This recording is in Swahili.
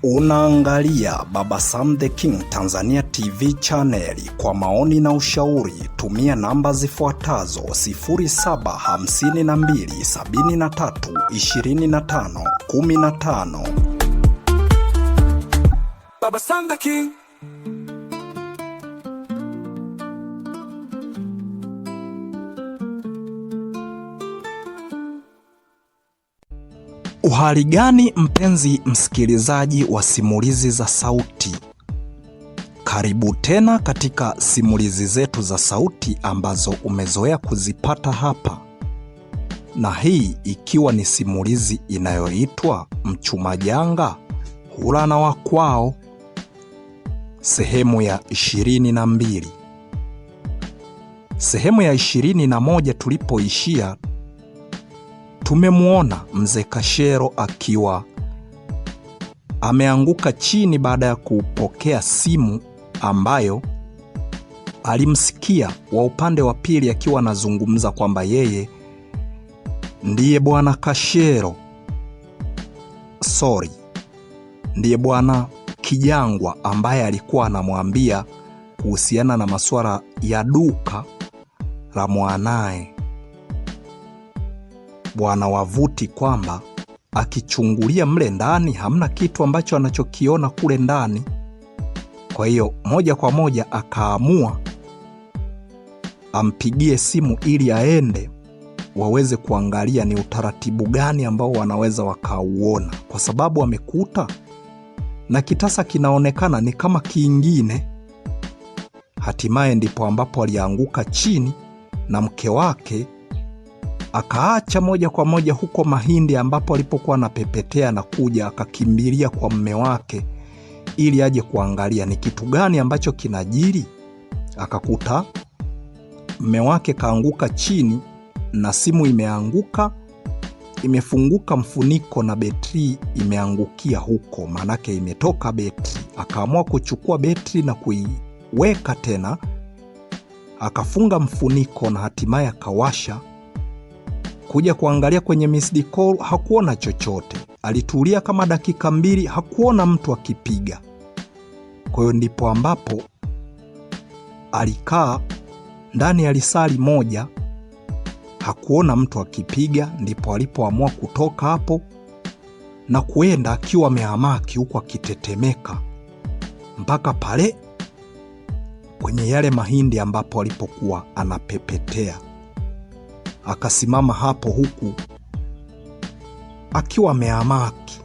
Unaangalia Baba Sam the King Tanzania TV channel. Kwa maoni na ushauri tumia namba zifuatazo: 0752732515. Baba Sam the King. Uhali gani mpenzi msikilizaji wa simulizi za sauti? Karibu tena katika simulizi zetu za sauti ambazo umezoea kuzipata hapa, na hii ikiwa ni simulizi inayoitwa Mchuma Janga Hula na Wakwao, sehemu ya 22. Sehemu ya 21 tulipoishia, tumemwona mzee Kashero akiwa ameanguka chini baada ya kupokea simu ambayo alimsikia wa upande wa pili akiwa anazungumza kwamba yeye ndiye bwana Kashero, sorry, ndiye bwana Kijangwa ambaye alikuwa anamwambia kuhusiana na masuala ya duka la mwanae bwana Wavuti kwamba akichungulia mle ndani hamna kitu ambacho anachokiona kule ndani. Kwa hiyo moja kwa moja akaamua ampigie simu ili aende waweze kuangalia ni utaratibu gani ambao wanaweza wakauona, kwa sababu amekuta na kitasa kinaonekana ni kama kingine. Hatimaye ndipo ambapo alianguka chini na mke wake akaacha moja kwa moja huko mahindi ambapo alipokuwa anapepetea na kuja akakimbilia kwa mme wake ili aje kuangalia ni kitu gani ambacho kinajiri. Akakuta mme wake kaanguka chini na simu imeanguka, imefunguka mfuniko na betri imeangukia huko, maanake imetoka betri. Akaamua kuchukua betri na kuiweka tena, akafunga mfuniko na hatimaye akawasha. Kuja kuangalia kwenye missed call hakuona chochote. Alitulia kama dakika mbili, hakuona mtu akipiga. Kwa hiyo ndipo ambapo alikaa ndani ya lisali moja, hakuona mtu akipiga, ndipo alipoamua kutoka hapo na kuenda akiwa amehamaki huku akitetemeka mpaka pale kwenye yale mahindi ambapo alipokuwa anapepetea. Akasimama hapo huku akiwa amehamaki.